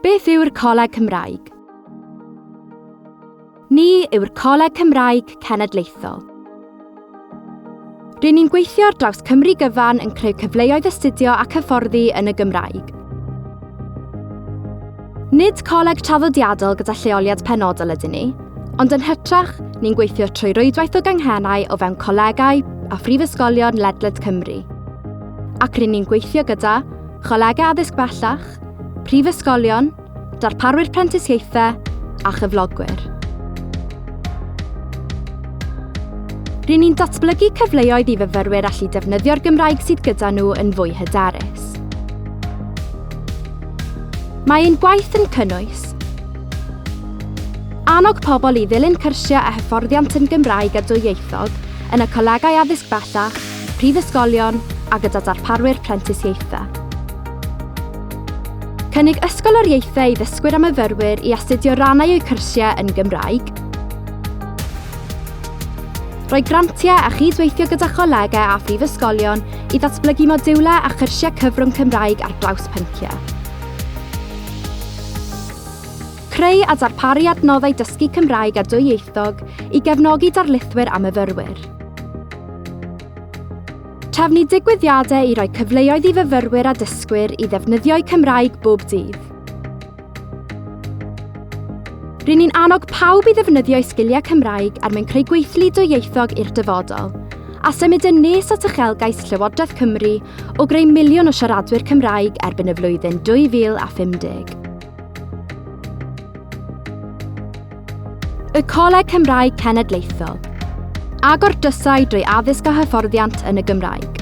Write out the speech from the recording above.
Beth yw'r Coleg Cymraeg? Ni yw'r Coleg Cymraeg Cenedlaethol. Ry'n ni'n gweithio ar draws Cymru gyfan yn creu cyfleoedd astudio ac hyfforddi yn y Gymraeg. Nid coleg traddodiadol gyda lleoliad penodol ydyn ni, ond yn hytrach, ni'n gweithio trwy rwydwaith o ganghennau o fewn colegau a phrifysgolion ledled Cymru. Ac ry'n ni'n gweithio gyda Cholegau Addysg Bellach, prifysgolion, darparwyr prentisiaethau a chyflogwyr. Ry'n ni'n datblygu cyfleoedd i fyfyrwyr allu defnyddio'r Gymraeg sydd gyda nhw yn fwy hyderus. Mae ein gwaith yn cynnwys Annog pobl i ddilyn cyrsiau a hyfforddiant yn Gymraeg a dwyieithog yn y colegau addysg bellach, prifysgolion a gyda darparwyr prentisiaethau. Cynnig ysgoloriaethau i ddysgwyr a myfyrwyr i astudio rannau o'u cyrsiau yn Gymraeg. Rhoi grantiau a chyd-weithio gyda cholegau a phrifysgolion i ddatblygu modiwlau a chyrsiau cyfrwng Cymraeg ar draws pynciau. Creu a darparu adnoddau dysgu Cymraeg a dwyieithog i gefnogi darlithwyr a myfyrwyr. Trefnu digwyddiadau i roi cyfleoedd i fyfyrwyr a dysgwyr i ddefnyddio'u Cymraeg bob dydd. Ry'n ni'n annog pawb i ddefnyddio'u sgiliau Cymraeg er mwyn creu gweithlu dwyieithog i'r dyfodol, a symud yn nes at uchelgais Llywodraeth Cymru o greu miliwn o siaradwyr Cymraeg erbyn y flwyddyn 2050. Y Coleg Cymraeg Cenedlaethol. Agor drysau drwy addysg a hyfforddiant yn y Gymraeg.